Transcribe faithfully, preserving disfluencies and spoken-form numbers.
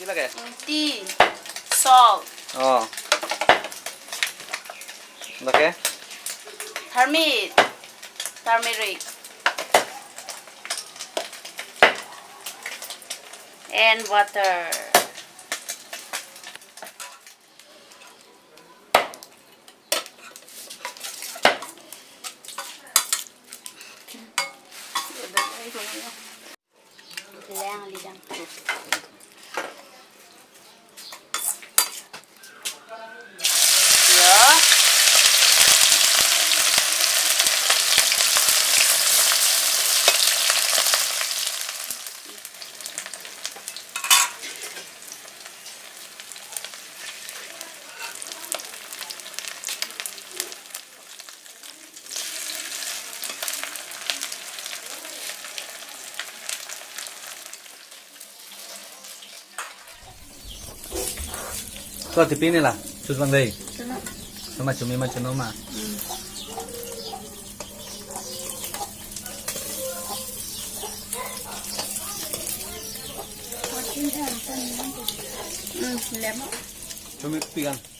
Lake? Tea, salt. Oh. Lake? Turmeric. Turmeric. And water. Ko tipi ne la, chus bang dei. Chuma chumi ma chuno ma. Hmm, lemon. Chumi pikan.